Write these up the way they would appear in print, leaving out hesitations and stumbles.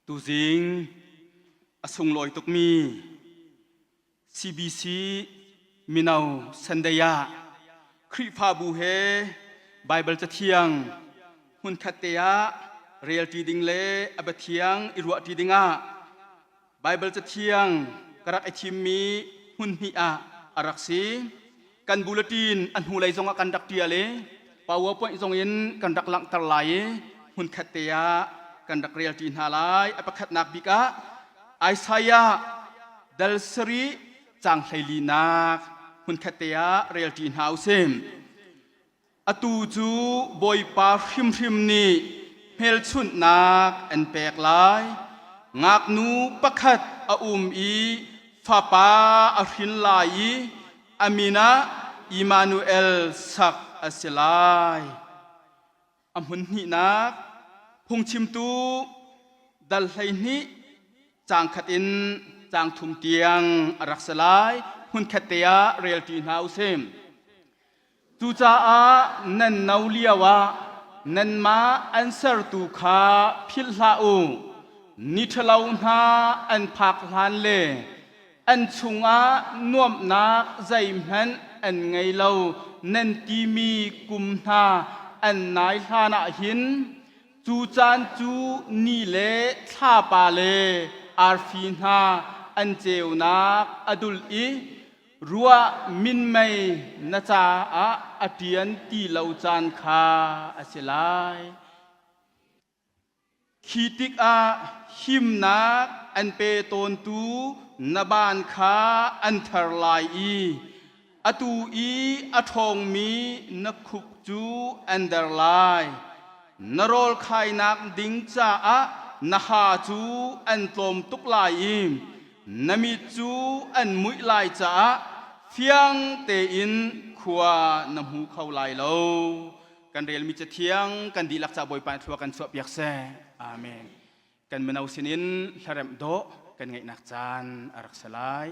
Tuzing a sunglawi tukmi CBC Mino Sunday ah Khrihfabu he Baibal Cathiang hmunkhat te ah relṭi ding le a biathiang i ruahṭi dingah Baibal Cathiang ka rak i thimmi hmun hnih ah a rak si. Kan bulletin a hnulei zongah kan rak ṭial i PowerPoint zongin kan rak langhter lai i hmunkhat te ah kan rak relṭi hna lai. A pakhatnak bik ah Isaiah dal sarih caang hleilinak hmunkhat te ah relṭi hna usih. Atu cu Bawipa hrimhrim nih hmelchunhnak an pek lai. Ngaknu pakhat a um i fapa a hrin lai i a min ah Immanuel sak a si lai. A hmun hnihnak phungchimtu dal 12 caang khat in caang thum tiang a rak si lai. Hmunkhat te ah relṭi hna usih. Cucaah nan no lioah nanmah an sertu kha philh hlah u. Ni ṭhalo hna an phak hlan le an chungah nuamhnak zeihmanh an ngei lo nan timi kum hna an nai hlanah hin cu caan cu ni le thlapa le arfi hna an ceunak a dul i Ruah minmei na caah a ṭian ti lo caan kha a si lai. Khi tikah himnak an pe tawntu na baan kha an ther lai i atu i a ṭhawngmi na khuk cu an der lai. Na rawl khainak ding caah na ha cu an tlawm tuk lai i Na mit cu an muih lai caah fiang tein khua na hmu kho lai lo. Kan relmi cathiang kan dihlak ca Bawipa nih thlua kan chuahpiak seh. Amen. Kan mino sinin hlaremh dawh kan ngeihnak caan a rak si lai.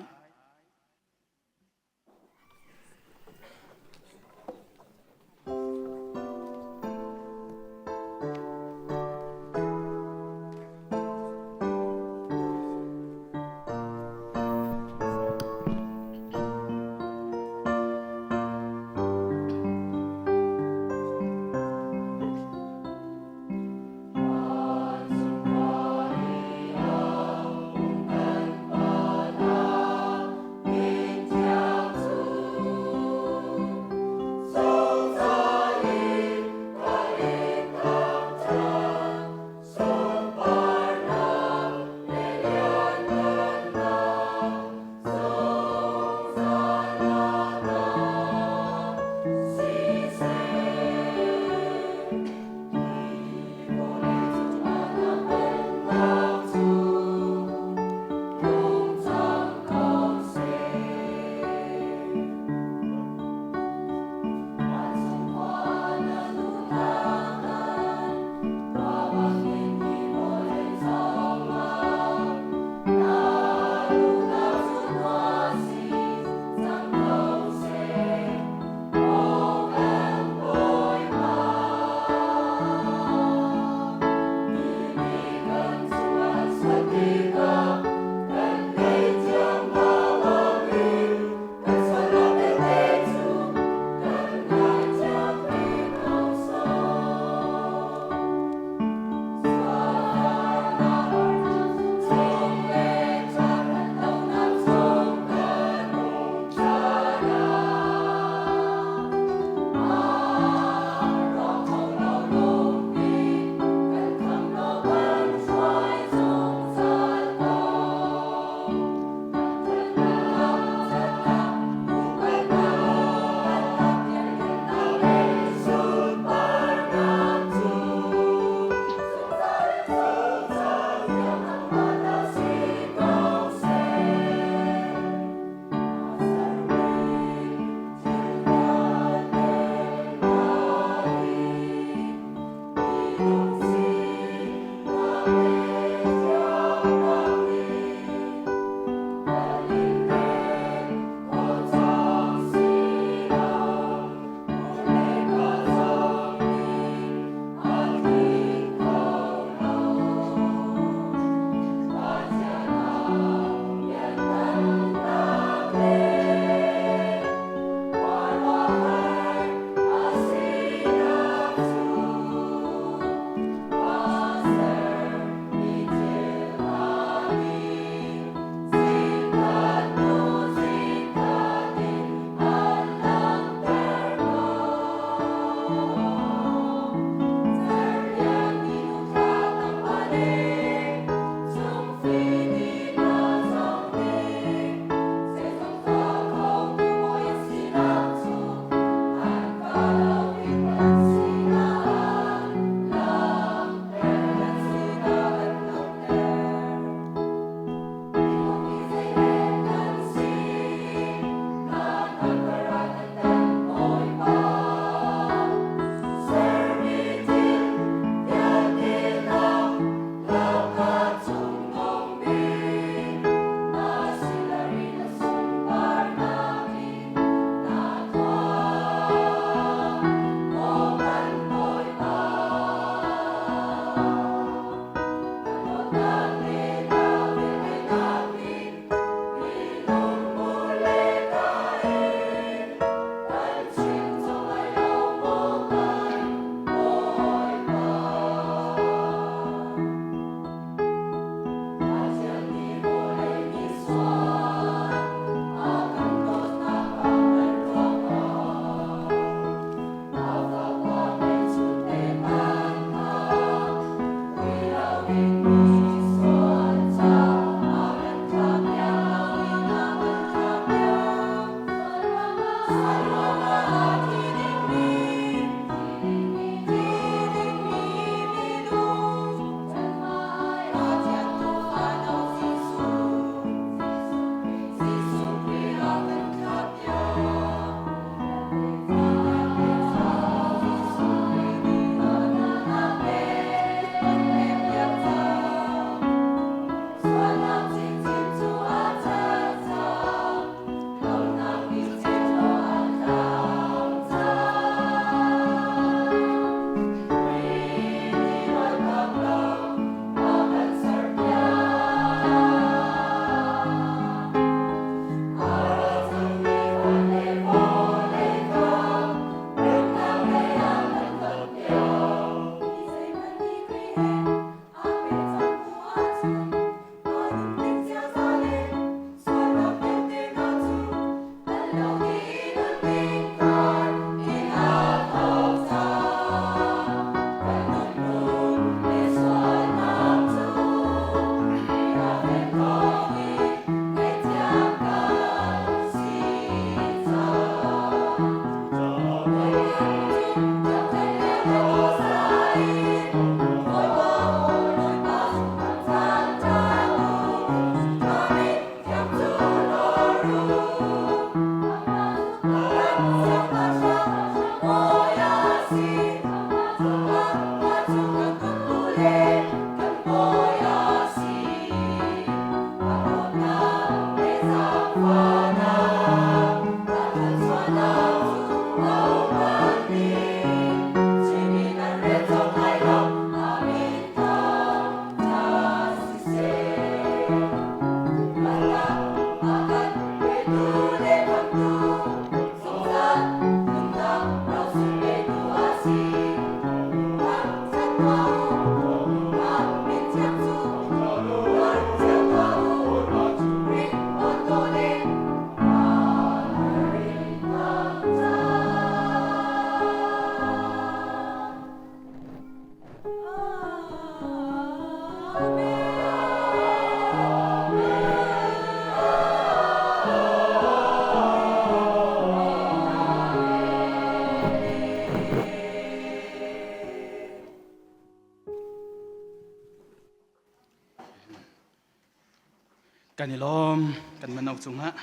Kan i lawm, kan mano cungah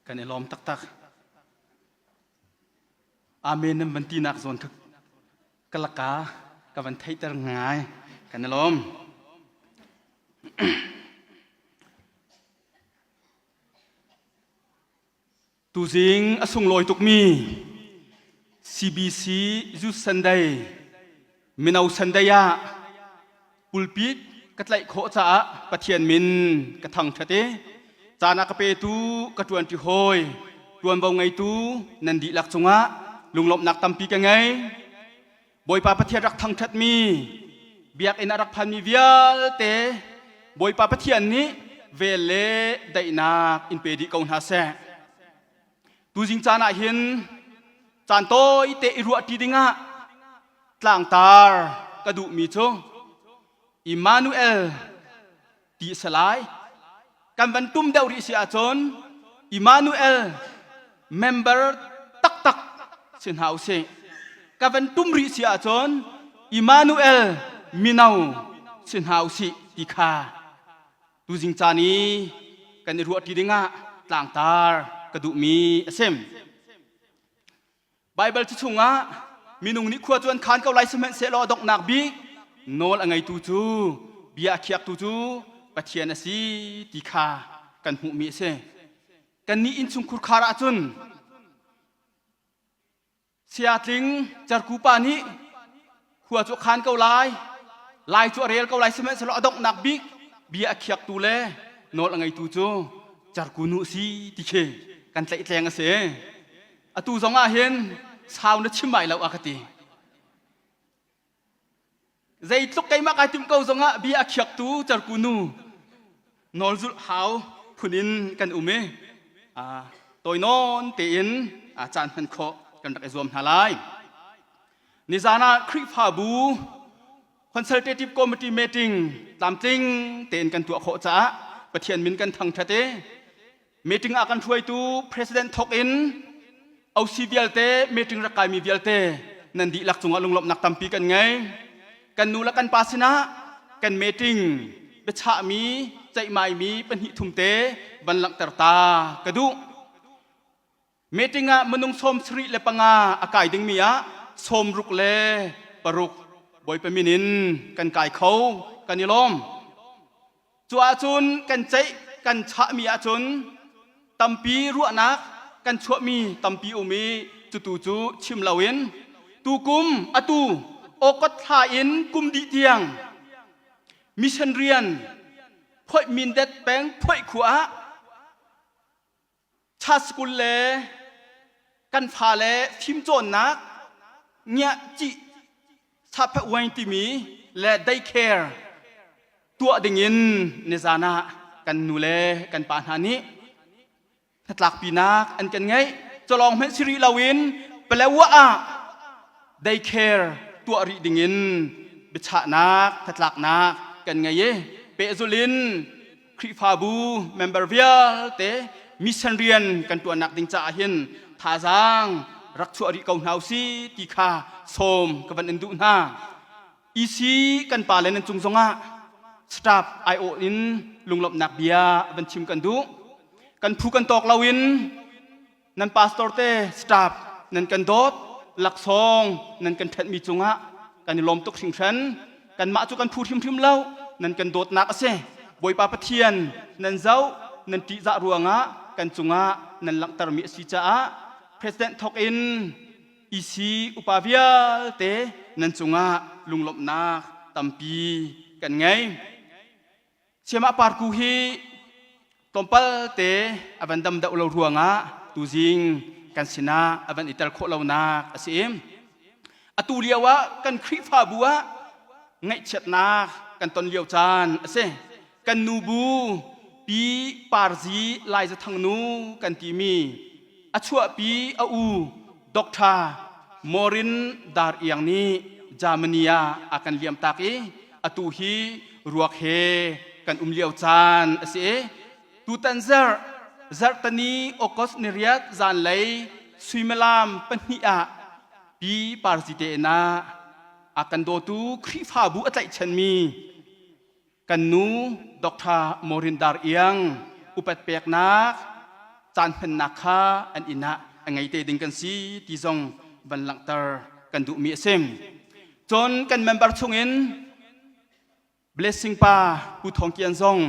kan i lawm taktak. Amen nan van tinak zawn kha ka laka ka van theihter ngai. Kan i lawm. Tuzing a sunglawi tukmi CBC Youth Sunday Mino Sunday ah pulpit ka tlaih khawh caah Pathian min ka thangṭhat i caan a ka petu ka ṭuanṭi hawi ṭuanvo ngeitu nan dihlak cungah lunglawmhnak tampi ka ngei. Bawipa Pathian rak thangṭhatmi biakinn ah rak phanmi vialte Bawipa Pathian nih vel le daihnak in pe dih ko hna seh. Tuzing caan ah hin caan tawite i ruahṭi dingah tlangtar ka duhmi cu Immanuel ti a si lai. Kan van tum deuh rih si ahcun Immanuel member taktak si hna usih. Ka van tum rih si ahcun Immanuel mino si hna usih ti kha tuzing caan i kan i ruahṭi dingah tlangtar ka duhmi a si. Baibal cu chungah minung nih khua cu an khaan ko lai sihmanhsehlaw a donghnak bik nawl a ngeitu cu bia a khiaktu cu Pathian a si ti kha kan hmuhmi a si. Kannih innchungkhur khar ahcun Siatling Cerku pa nih khua cu a khaan ko lai, lai cu a rel ko lai sihmanhsehlaw a donghnak bik bia a khiaktu le nawl a ngeitu cu Cerku nu a si ti khi kan tlaihtleng a si. Atu zong ah hin sau na chim ai lo a ka ti. Zeitluk keimah kai timh ko zong ah bia a khiaktu Cerku nu nawl zulh hau phun in kan um i tawinawn tein caan hman khawh kan rak i zuam hna lai. Nizan ah Khrihfabu Consultative Committee meeting tlamtling tein kan tuah khawh caah Pathian min kan thangṭhat i meeting ah kan hruaitu President thawk in OC vialte meeting rak kaimi vialte nan dihlak cungah lunglawmhnak tampi kan ngei. Kan nu le kan pa sinah kan meeting biachahmi ceihmaimi pahnih thum te van langhter ta ka duh. Meeting ah minung 75 a kai dingmi ah 66 Bawipa min in kan kai kho kan i lawm. Cu ahcun kan ceih kan chahmi ahcun tampi ruahnak kan chuahmi tampi um i cutu cu chim loin tukum atu August thla in kum dih tiang mission rian phoih Mindat peng phoih khua ah Church School le kan fale fimcawnnak ngiahcih sapha uain timi le daycare tuah dingin nizan ah kan nu le kan pa hna nih hnatlakpinak an kan ngeih. Culawng hmanh si rih loin Palawa ah daycare tuah rih dingin biachahnak hnatlaknak kan ngei i pehzulh in Khrihfabu member vialte mission rian kan ṭuannak ding caah hin thazaang rak chuah rih ko hna usih ti kha sawm ka van in duh hna. EC kan pa le nan cung zongah staff aiawh in lunglawmhnak bia van chim kan duh. Kan phu kan tawk loin nan pastor te staff nan kan dawt laksawng nan kan ṭhenhmi cungah kan i lawm tuk hringhran. Kanmah cu kan phu hrimhrim lo, nan kan dawtnak a si. Bawipa Pathian nan zoh nan ṭihzah ruangah kan cungah nan langhtermi a si caah President thawk in EC upa vialte nan cungah lunglawmhnak tampi kan ngei. Siamah Parku hi tlawmpal te a van dam deuh lo ruangah tuzing kan sinah a van i tel khawh lonak a si. Atu lio ah kan Khrihfabu ah ngaihchiatnak kan ton lio caan a si. Kan nubu Pi Parzi Lai Zathang nu kan timi a chuahpi a u Dr. Morin Dar Iang nih Germany ah a kan liamtak i atu hi ruak he kan um lio caan a si i tutan zarh zarhtani August ni riat zanlei suimilam pahnih ah Pi Parzi te inn ah a kan dawtu Khrihfabu a tlaihchanmi. Kan nu Dr. Maureen Dar Iang upat peknak caan hmannak kha an inn ah a ngei te ding kan si ti zong van langhter kan duhmi a si. Cun kan member chungin Blessing pa Pu Thawng Kian zong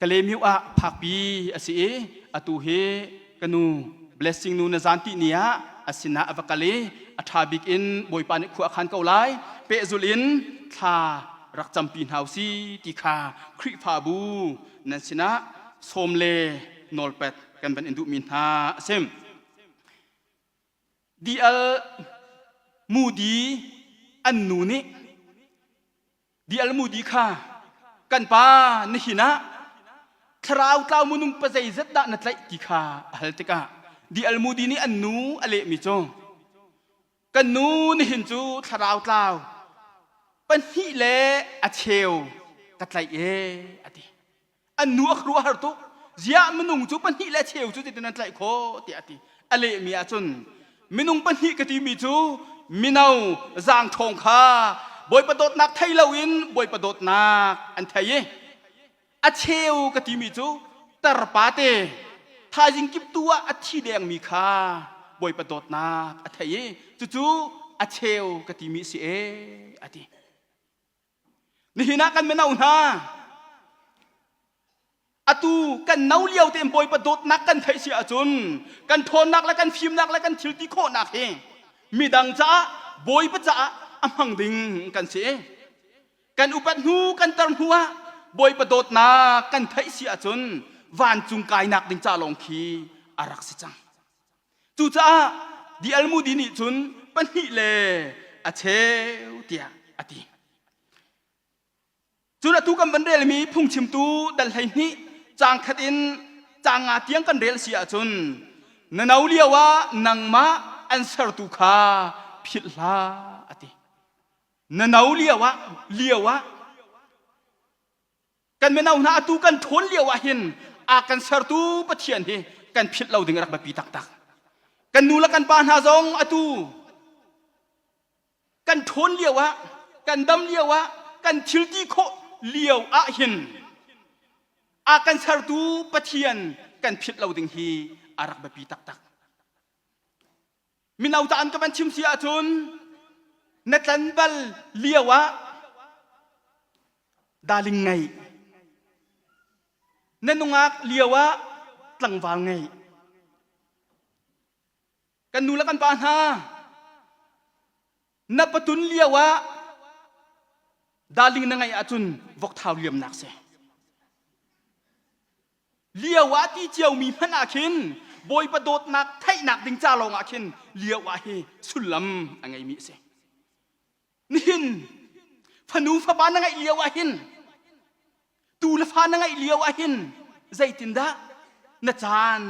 Kalaymyo ah phakpi a si i atu hi ka nu Blessing nu na zan ti ni ah a sinah a va kal i a ṭha bik in Bawipa nih khua a khan ko lai pehzulh in thla rak campi hna usi ti kha Khrihfabu nan sinah sawm le nawlpet kan van in duhmi hna a si. DL Moody an nu nih DL Moody kha kan pa nihin ah thlarau tlau minung pa zeizat dah na tlaih ti kha a hal tikah DL Moody nih an nu a lehmi cu kan nu nihin cu thlarau tlau pahnih le a cheu ka tlaih e a ti. An nu a ruah har tuk. Ziah minung cu pahnih le cheu cu titin an tlaih khawh tiah a ti. A lehmi ahcun minung pahnih ka timi cu mino zaangṭhawng kha Bawipa dawtnak thei loin Bawipa dawtnak an thei i a cheu ka timi cu tarpa te thaizing kiptu ah a thi dengmi kha Bawipa dawtnak a thei i cucu a cheu ka timi a si ee a ti. Nihin ah kan mino hna atu kan no lio tein Bawipa dawtnak kan theih si ahcun kan ṭhawnnak le kan fimnak le kan thil ti khawhnak hi midang caah Bawipa caah a hmang ding kan si. Kan upat hnu kan tar hnu ah Bawipa dawtnak kan theih si ahcun vancung kainak ding ca lawng khi a rak si cang. Cucaah di Almudi nih cun pahnih le a cheu tiah a ti. Cun atu kan van relmi phungchimtu dal 12 caang khat in caang nga tiang kan rel si ahcun na no lio ah nangmah an sertu kha philh hlah a ti. Na no lio ah lio ah Kan mino hna atu kan ṭhawn lio ah hin a kan sertu Pathian hi kan philh lo ding a rak biapi taktak. Kan nu le kan pa hna zong atu kan ṭhawn lio ah kan dam lio ah kan thil ti khawh lio ah hin a kan sertu Pathian kan philh lo ding hi a rak biapi taktak. Mino ta an ka van chim si ahcun na tlan bal lio ah darling ngei na nungak lio ah tlangval ngei kan nu le kan pa hna na patun lio ah darling na ngeih ahcun vokthau liamnak si Lio ah ti ciomi hmanh ah khin Bawipa dawtnak theihnak ding ca lawng ah khin lio ah hi sullam a ngeimi a si. Nihin fanu fapa na ngeih lio ah hin tu le fa na ngeih lio ah hin zeitindah na caan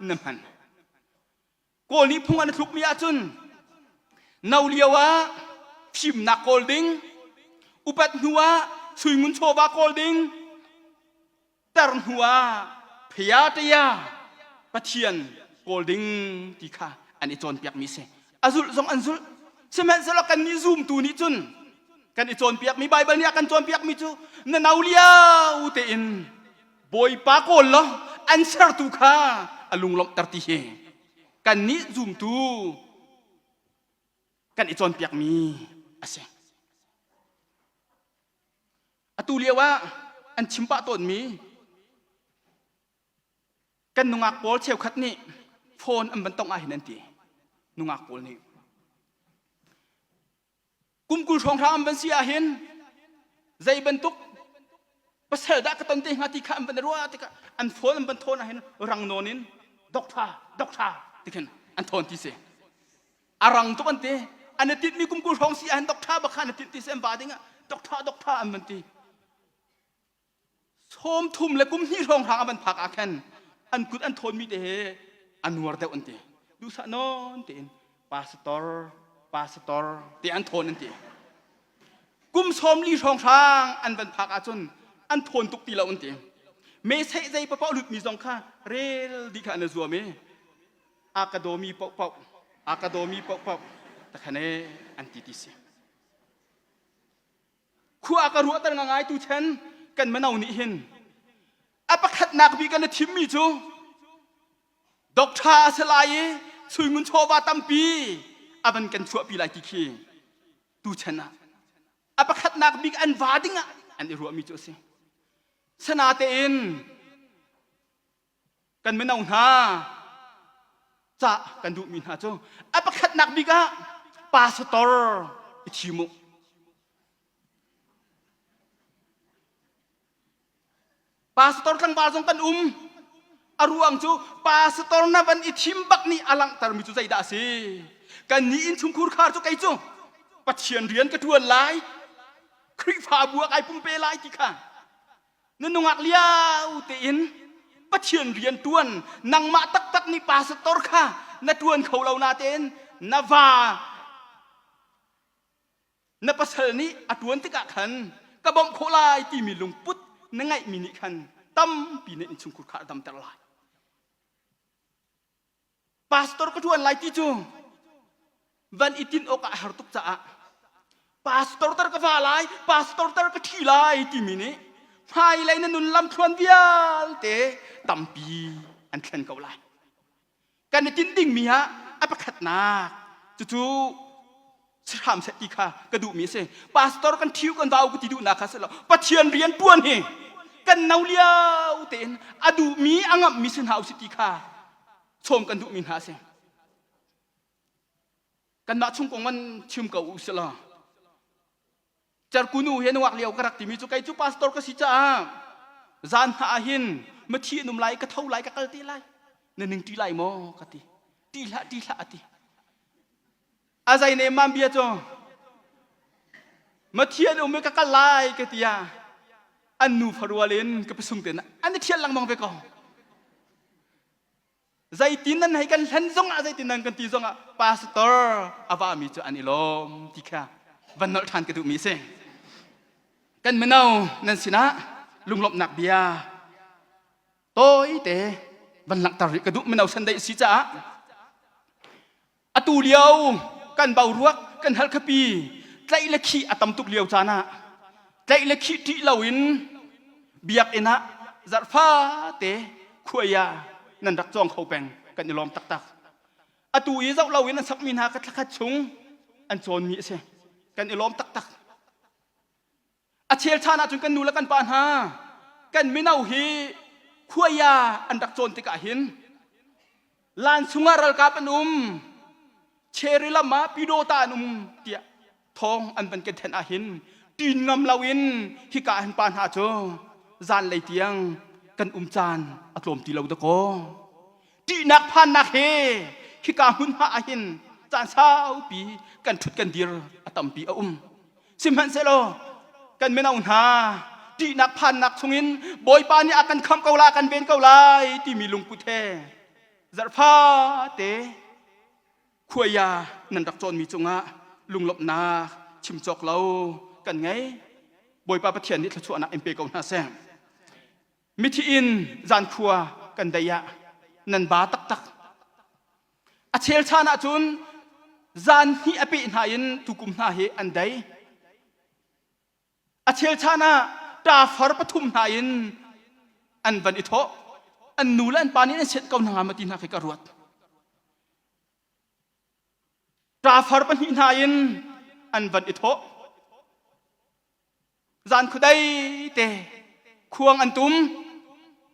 na hman? Kawl nih phung an thlukmi ahcun no lio ah fimnak kawl ding, upat hnu ah suingun chawva kawl ding, tar hnu ah phaya taya Pathian kawl ding ti kha an i cawnpiakmi si. A zulh zong an zulh. Sihmanhsehlaw kan nih zumtu nih cun kan i cawnpiakmi Baibal nih a kan cawnpiakmi cu na no lio tein Bawipa kawl law an sertu kha a lunglawmhter ti hi kannih zumtu kan i cawnpiakmi a si. Atu lio ah an chim pah tawnmi kan nungak pawl cheukhat nih phone an van tongh ah hin an ti. Nungak pawl nih kum 20 hrawnghrang an van si ahhin zei bantuk pasal dah ka ton te hnga ti kha an van ruah tikah an phone an van thawn ahhin rang nawn in doctor doctor ti khin an thawn ti si a rang tuk an ti an i tinhmi kum 20 hrawng si ahhin doctor bak kha an i tinh ti si an va ding ah doctor doctor an van ti 30 le kum hnih hrawnghrang a van phak ah khan an kut an thawnmi te he a nuar deuh an ti duhsah nawn tein pastor pastor te an thawn an ti kum 40 hrawnghrang an van phak ahcun an thawn tuk ti lo an ti me sei zei papoh lutmi zong kha rel dih kha an i zuam i a ka dawmi paohpaoh a ka dawmi paohpaoh takhan e an ti ti si. Khua ka ruahter ngai tu chen kan mano nih hin a pakhatnak bik kan i thimmi cu doctor a si lai i suingun chawva tampi a van kan chuahpi lai ti khi tu chen ah a pakhatnak bik an va ding ah an i ruahmi cu a si. Sanatein kan mino hna cah kan duhmi hna cu a pakhatnak bik ah pastor i thim u. Pastor tlangval zong kan um. A ruang cu pastor na van i thim bak nih a langhtermi cu zeidah a si? Kan nih innchungkhur khar cu kei cu Pathian rian ka ṭuan lai, Khrihfabu ah kai pumpe lai ti kha na nungak liao tein Pathian rian ṭuan nangmah taktak nih pastor kha na ṭuan kho lo natein na va na pasal nih a ṭuan tikah khan ka bawmh khawh lai timi lungput na ngeihmi nih khan tampi na innchungkhur kha a damter lai. Pastor ka ṭuan lai ti cu van i tinh awkah a har tuk caah pastor tar ka va lai, pastor tar ka ṭhi lai timi nih hmailei na nun lamthluan vialte tampi an thlen ko lai. Kan i tinh dingmi ah a pakhatnak cucu si hram seh ti kha ka duhmi a si. Pastor kan ṭhiu kan vau ka ti duhnak kha si lo. Pathian rian ṭuan hi kan no lio tein a duhmi a ngamhmi si hna usih ti kha sawm kan duhmi hna a si. Kanmah chung kong van chim ko u sih law Cerkunu he nuak lio ka rak timi cu kei cu pastor ka si caah zan hna ah hin mathi an um lai ka tho lai ka kal te lai na ning ṭi lai maw ka ti ṭi hlah ṭi hlah a ti a zai ne mam bia cu mathi an um i ka kal lai ka ti ah an nu farual in ka pasung te an i ṭhial lengmang ve ko Zeitin nan hei kan hlen zongah zeitin nan kan ti zongah pastor a vami cu an i lawm ti kha van nolh ṭhan ka duhmi a si. Kan mino nan sinah lunglawmhnak bia tawite van langhter rih ka duh mino sandeih si caah atu lio kan boruak kan halkhapi tlaih le khih a tam tuk lio caan ah tlaih le khih ṭih loin biakinn ah zarhfate khuai ah nan rak cawng kho peng kan i lawm taktak atu i zoh loin an sakmi hna ka thlakhat chung an cawnmi a si kan i lawm taktak A chelchan ahcun kan nu le kan pa hna kan mino hi khuaya an rak cawn tikah hin lan chungah ralkap an um cherry lam ah pidota an um tiah thawng an van kan thenh ahhin ṭin ngam loin hika hin pa hna cu zanlei tiang kan um caan a tlawm ti lo dakaw ṭihnak phannak he hika hmunhma ahhin caan saupi kan ṭhut kan dir a tampi a um Sihmanhsehlaw kan mino hna ṭihnak phannak chungin Bawipa nih a kan khamh ko lai, a kan ven ko lai timi lungput he zarhfate khuaia nan rak cawnmi cungah lunglawmhnak chim cawk lo kan ngei. Bawipa Pathian nih thluachuahnak in pe ko hna seh. Mithi in zankhua kan dei ah nan ba taktak. A chelchan ahcun zan hnih a peh hna in tukum hna hi an dei. A chelchan ah ṭafar pathum hna in an van i thawh. An nu le an pa nih an set ko hna ma ti hna khi ka ruat. Ṭafar pahnih hna in an van i thawh. Zan khuadei te khuang an tum,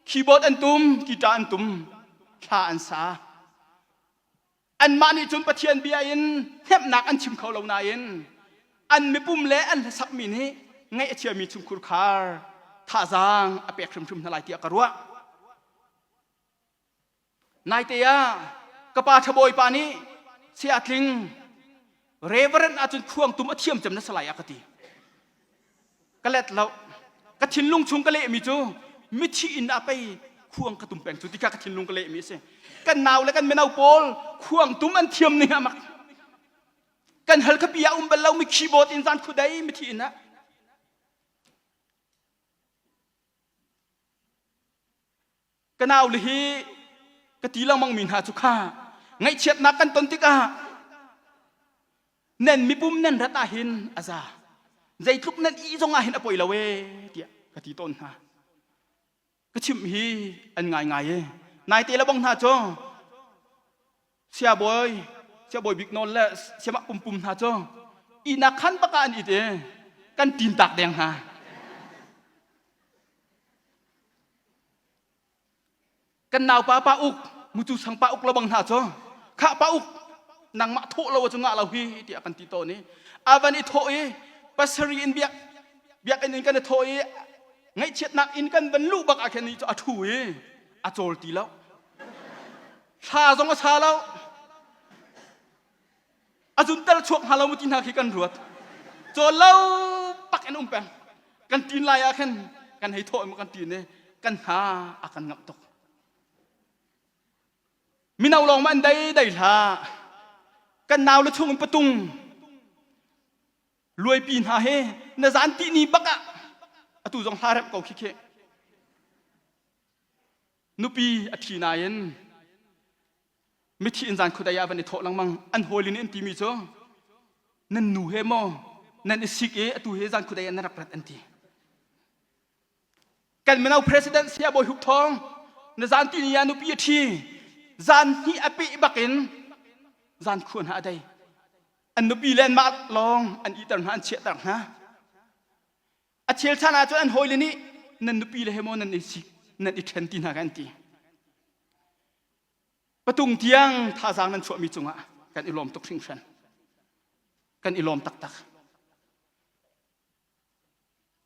keyboard an tum, guitar an tum, thla an sa. Anmah nih cun Pathian bia in hnemhnak an chim kho lo nain an mipum le an hlasakmi nih ngaih a chiami chungkhur khar thazaang a pek hrimhrim hna lai tiah ka ruah. Naite ah ka pa ṭhabawipa nih saya tling reverend ahcun khuangtum a thiam cem na si lai a ka ti. Ka let lo. Ka thinlung chung ka lehmi cu mithi inn ah pei khuang ka tum peng cu ti kha ka thinlung ka lehmi a si. Kan nau le kan mino pawl khuangtum an thiam ning a mak. Kan halkhapi ah um bal lomi keyboard in zan khudei mithi inn ah Ka naule hi ka ti lengmangmi hna cu kha ngaihchiatnak kan ton tikah nan mipum nan rat ahhin a za. Zeitluk nan ih zong ah hin a poi lo ee tiah ka ti tawn hna. Ka chimh hi an ngai ngai e. Naite le bang hna cu siabawi siabawi bik nawl le siamah pumpum hna cu ihnak khan bak ah an it i kan tin tak deng hna. Kan naupa pa uk mucu sang pa uk lo bang hna cu khah pa uk nangmah thawh lo cu ngah lo hi tiah kan ti tawn i a van i thawh i pasari in biak biakinn in kan i thawh i ngaihchiatnak in kan van luh bak ah khin a ṭhu i a cawl ti lo thla zong a sa lo a zunter chuak hnga lo mu ti hna khi kan ruat cawl lo pak in um peng kan tin lai ah khin kan hei thawh i kan tin i kan hna a kan ngamh tuk mino lawng ma an dei dei hlah kan nau le chung in patung luaipi hna he na zan ti ni bak ah atu zong hla remh ko khi khi nupi a thi nain mithi in zan khudai ah van i thawh lengmang an hawilin in timi cu nan nu he maw nan i sik i atu he zan khudai ah nan rak rat an ti Kan mino president Saya Bawi Hup Thawng na zan ti ni ah nupi a ṭhi zan hnih a peh bakin zan khua hna a dei an nupi le anmah lawng an iter hna an chiahter hna a chel chan ahcun an hawile nih nan nupi le he maw nan i sik nan i ṭhen ti hna kan ti patung tiang thazaang nan chuahmi cungah kan i lawm tuk hringhran kan i lawm taktak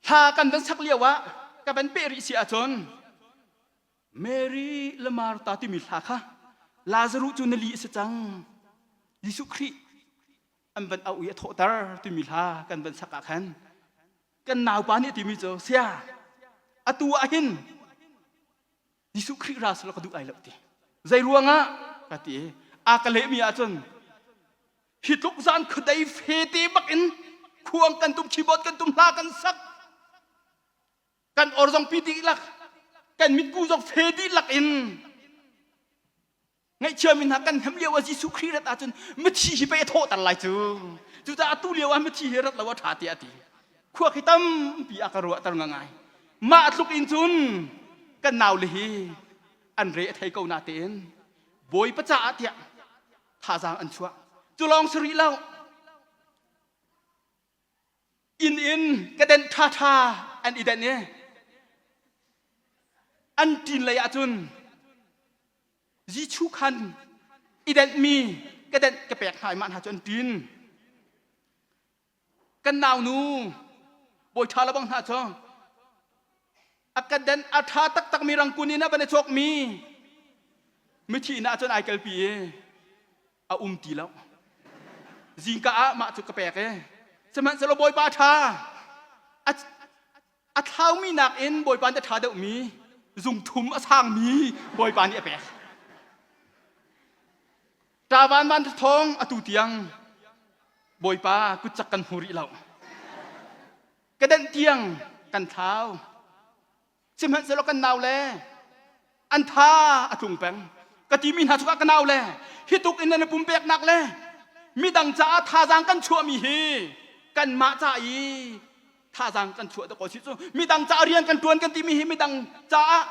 Hla kan van sak lio ah ka van peh rih si ahcun Mary le Martha timi hla kha Lazaruh cu na li a si cang Jesuh Khrih an van auh i a thawhter timi hla kan van sak ah khan kan naupa nih a timi cu sia atu ah hin Jesuh Khrih ra selaw ka duh ai lo ti. Zei ruangah ka ti a ka lehmi ahcun hi tluk zan khuadei fete bak in khuang kan tum keyboard kan tum hla kan sak kan or zong pi dihlak kan mitku zong fe dihlak in Ngaihchiami hna kan hnem lio ah Jesuh Khrih rat ahcun mithi hi pei a thawhter lai cu. Cucaah atu lio ah mithi hi rat lo a ṭha tiah a ti. Khua khi tampi a ka ruahter ngangai. Mah tluk in cun kan naule hi an re a thei ko natein Bawipa caah tiah thazaang an chuah. Cu lawng si rih lo. Inn in ka denh ṭhaṭha an i denh i an ṭin lei ahcun Jesuh khan i denhmi ka denh ka pek hna i mah hna cu an ṭin. Kan naunu bawi ṭha lo bang hna cu a ka denh a ṭha taktakmi rangkun in a van i cawkmi mithi inn ah cun ai kalpi i a um ti lo. Zingka ah mah cu ka pek i sihmanhsehlaw Bawipa ṭha a thlaumi nakin Bawipa nih a ṭha deuhmi zungthum a sangmi Bawipa nih a pek. Ṭavan van thawng atu tiang Bawipa kutcak kan hmu rih lo. Ka denh tiang kan thlau. Sihmanhsehlaw kan nau le an tha a tlung peng. Ka timi hna chungah ka nau le hi tuk in nan i pumpeknak le midang caah thazaang kan chuahmi hi kanmah ca i thazaang kan chuah dawk si cu midang caah rian kan tuan kan timi hi midang caah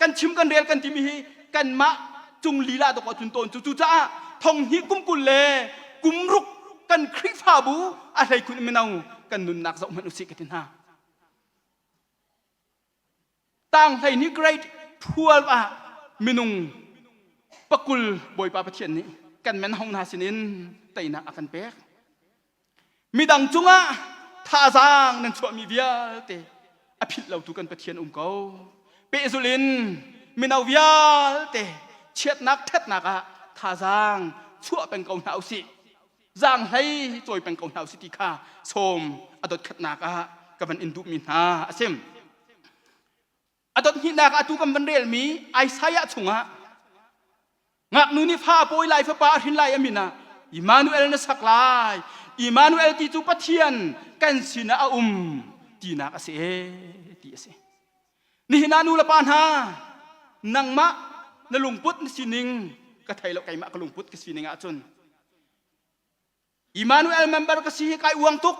kan chim kan rel kan timi hi kanmah cung lila dawk cun tawn cu cucaah thong hnih kum 20 le kum ruk kan Khrihfabu a hleikhun mino kan nunnak zoh hmanh usih ka ti hna. Tang hlei nih grade 12 ah minung pakul Bawipa Pathian nih kan men hong hna sinin teinak a kan pek. Midang cungah thazaang nan chuahmi vialte a philh lotu kan Pathian um ko. Pehzul in mino vialte chiatnak ṭhatnak ah thazaang chuah peng ko hna usih. Zaanghlei cawi peng ko hna usih ti kha sawm a dotkhatnak ah ka van in duhmi hna a si. A dot hnihnak ah atu kan van relmi Isaiah chungah ngaknu nih fa a pawi lai fapa a hrin lai a min ah Immanuel na sak lai. Immanuel ti cu Pathian kan sinah a um tinak a si ee ti a si. Nihin ah nu le pa hna nangmah na lungput na sining ka thei lo keimah ka lungput ka sining ahcun Emmanuel member ka si hi kai uang tuk.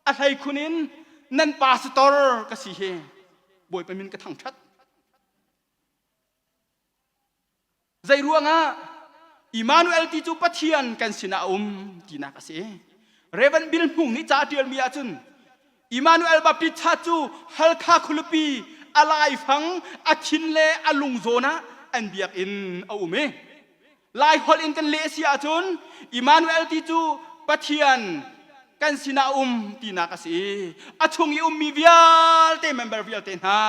A hlei khun in nan pastor ka si hi Bawipa min ka thangṭhat. Zei ruangah Immanuel ti cu Pathian kan sinah a um tinak a si. Reverend Bill Hmung nih ca a ṭialmi ahcun Immanuel Baptist Church cu Halkha khualipi a laifang a thin le a lung zawn ah an biakinn a um i Lai holh in kan leh a si ahcun Immanuel ti cu Pathian kan sinah a um tinak a si. A chung i ummi vialte member vialte hna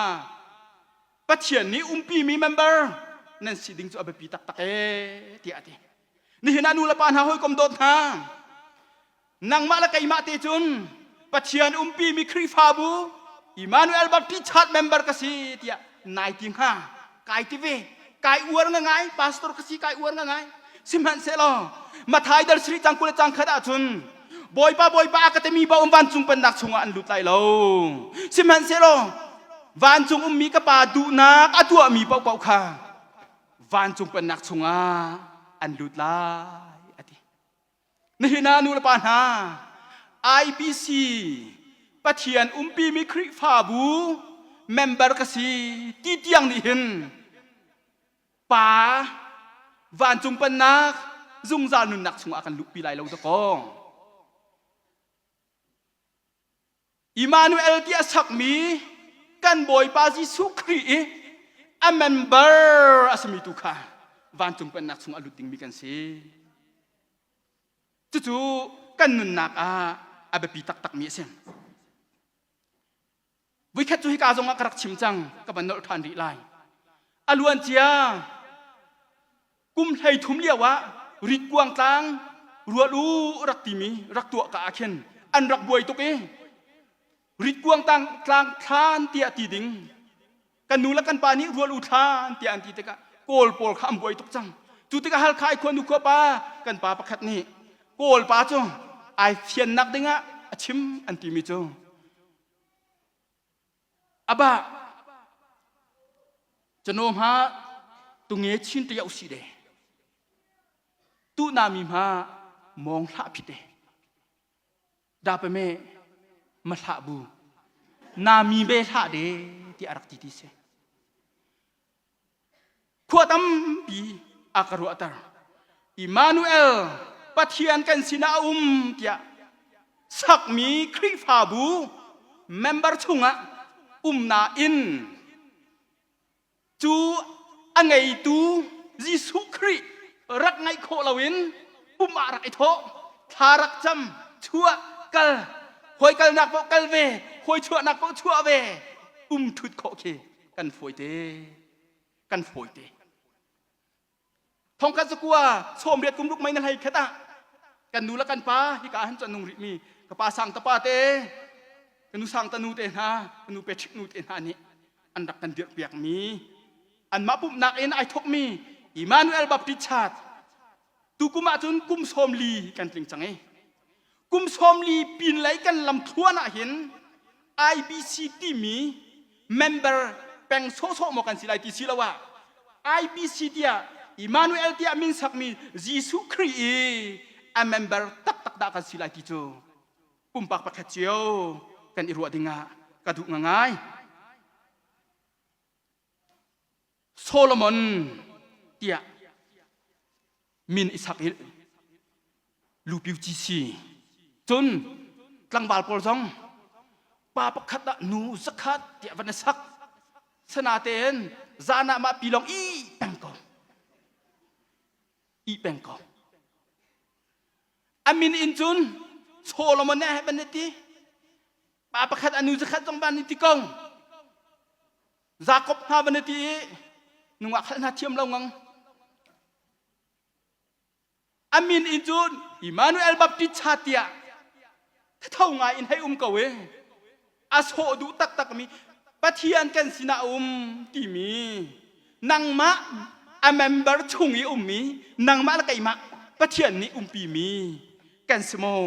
Pathian nih umpimi member nan si ding cu a biapi taktak ee tiah a ti. Nihin ah nu le pa hna hawikom dawt hna nangmah le keimah te cun Pathian umpimi Khrihfabu Emmanuel Baptist Church member ka si tiah nai ti hnga kai ti ve kai uar nga ngai pastor ka si kai uar nga ngai sihmanhsehlaw Mathai dal sri cang kul le cang khat ahcun Bawipa Bawipa a ka timi ba um vancung pennak chungah an lut lai lo sihmanhsehlaw vancung ummi ka pa duhnak a tuahmi paohpaoh kha vancung pennak chungah an lut lai a ti nihin ah nu le pa hna IBC Pathian umpimi Khrihfabu member ka si ti tiang nih hin pa vancung pennak zungzal nunnak chungah kan luhpi lai lo dakaw Immanuel ti a sakmi kan Bawipa Jesuh Khrih i a member a simi tu kha vancung pennak chung a lut dingmi kan si. Cucu kan nunnak ah a biapi taktakmi a si. Voikhat cu hika zong ah ka rak chim cang, ka van nolh ṭhan rih lai. A luan cia kum 13 lio ah ritkuang tlang rual u rak timi rak tuah ka ah khin an rak buai tuk i ritkuang tlang tlang thlan tiah ti ding kan nu le kan pa nih rual u thlan tiah an ti tikah kawl pawl kha an buai tuk cang cu tikah halkha ai khua nu khua pa kan pa pakhat nih kawl pa cu ai fiannak dingah a chim an timi cu Aba cano hma tunge chin te yau si de tu na mi hma mong hlah phi te da pa me ma hlah bu na mi be hlah de ti arak ti ti se Khua tampi a ka ruahter. Immanuel, Pathian kan sinah a um tiah sakmi Khrihfabu member chungah um nain cu a ngeitu Jesuh Khrih rak ngaih khawh loin pum ah rak i thawh, thla rak cam, chuah, kal, hawi kalnak paoh kal ve, hawi chuahnak paoh chuah ve, um ṭhut khawh khi kan fawite. Kan fawite. Thongkhat zakua 80 kum ruk mei na hlei khat ah kan nu le kan pa hika han cu nung rih mi ka pa sang ta pa te ka nu sang ta nu te hna ka nu Patrick nu te hna nih an rak kan dirh piak mi anmah pumhnak in ai thok mi Emmanuel Baptist Church tu kum ah cun kum 40 kan tling cang i kum 40 pin lei kan lam thluan ah hin IBC timi member peng sawhsawh maw kan si lai ti si lo ah IBC tiah Emmanuel tiah min sakmi Jesuh Khrih i a member taktak dah kan si lai ti cu pumpak pakhat cio kan i ruah ding ah ka duh ngai. Solomon tiah min i sak i lupiu ci si cun tlangval pawl zong pa pakhat ah nu zakhat tiah van i sak sana tein zan ah mah pi lawng i peng ko i peng ko a min in cun Solomon eh ban ti pa pakhat a nu zakhat zong ban ti ko Jakob hna van ti i nungak khalh hna thiam lo ngang a min in cun Emmanuel Baptist cha tiah tho ngai in hei um ko e a sawh duh taktak mi Pathian kan sinah a um timi nangmah a member chung i ummi nangmah le keimah Pathian nih umpi mi kan si maw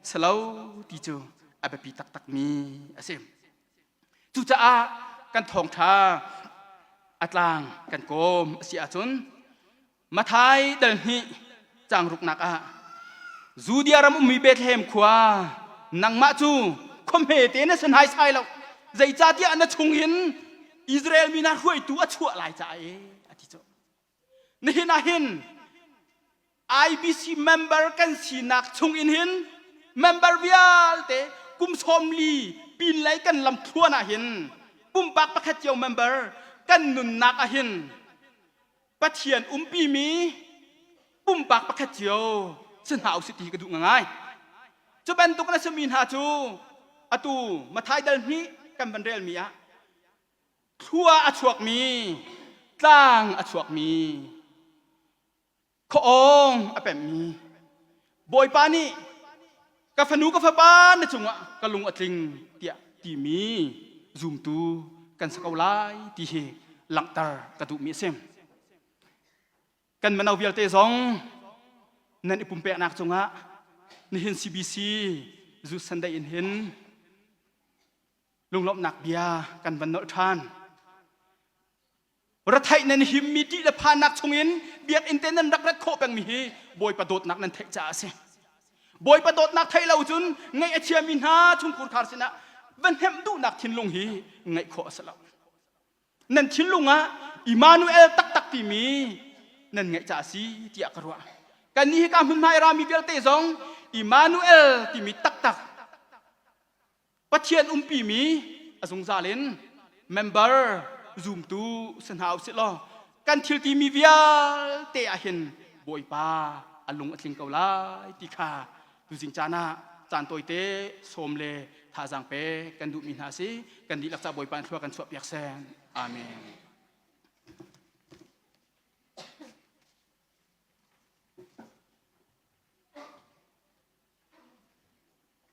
silo ti cu a biapi taktak mi a si Cucaah kan thawngṭha a tlang kan kawm a si ahcun Mathai dal hnih caang ruknak ah Judea ram ummi Bethlehem khua nangmah cu Khuahme te na si naisai lo. Zeicahtiah na chungin Israel mi hna hruaitu a chuah lai caah e a ti cu. Nihin ah hin IBC member kan sinak chung in hin member vialte kum 40 pin lei kan lam thluan ah hin pumpak pakhat cio member kan nunnak ah hin Pathian umpi mi pumpak pakhat cio si hna usih ti ka duh ngai. Cu bantuk na simi hna cu atu Mathai dal hnih kan van relmi ah thlua a chuakmi tlang a chuakmi khuaawng a pemmi Bawipa nih ka fanu ka fapa na cungah ka lung a tling tiah timi zumtu kan si ko lai ti hi langhter ka duhmi a si. Kan mino vialte zong nan i pumpeknak cungah nihin CBC Youth Sunday in hin lunglawmhnak bia kan van nolh ṭhan. Retheih nan himmi ṭih le phannak chungin biakinn te nan rak rat khawh pengmi hi Bawipa dawtnak nan theih caah a si. Bawipa dawtnak theih lo cun ngaih a chiami hna chungkhur khar sinah va hnemh duhnak thinlung hi ngeih khawh a si lo. Nan thinlung ah Immanuel taktak timi nan ngeih caah a si tiah ka ruah. Kannih hika hmunhma i rami vialte zong Immanuel timi taktak Pathian umpimi a zungzal in member zumtu si hna usih law kan thil timi vialte ah hin Bawipa a lung a tling ko lai ti kha tuzing caan ah caan tawite sawm le thazaang pe kan duhmi hna si. Kan dihlak ca Bawipa in thlua kan chuah piak seh. Amen.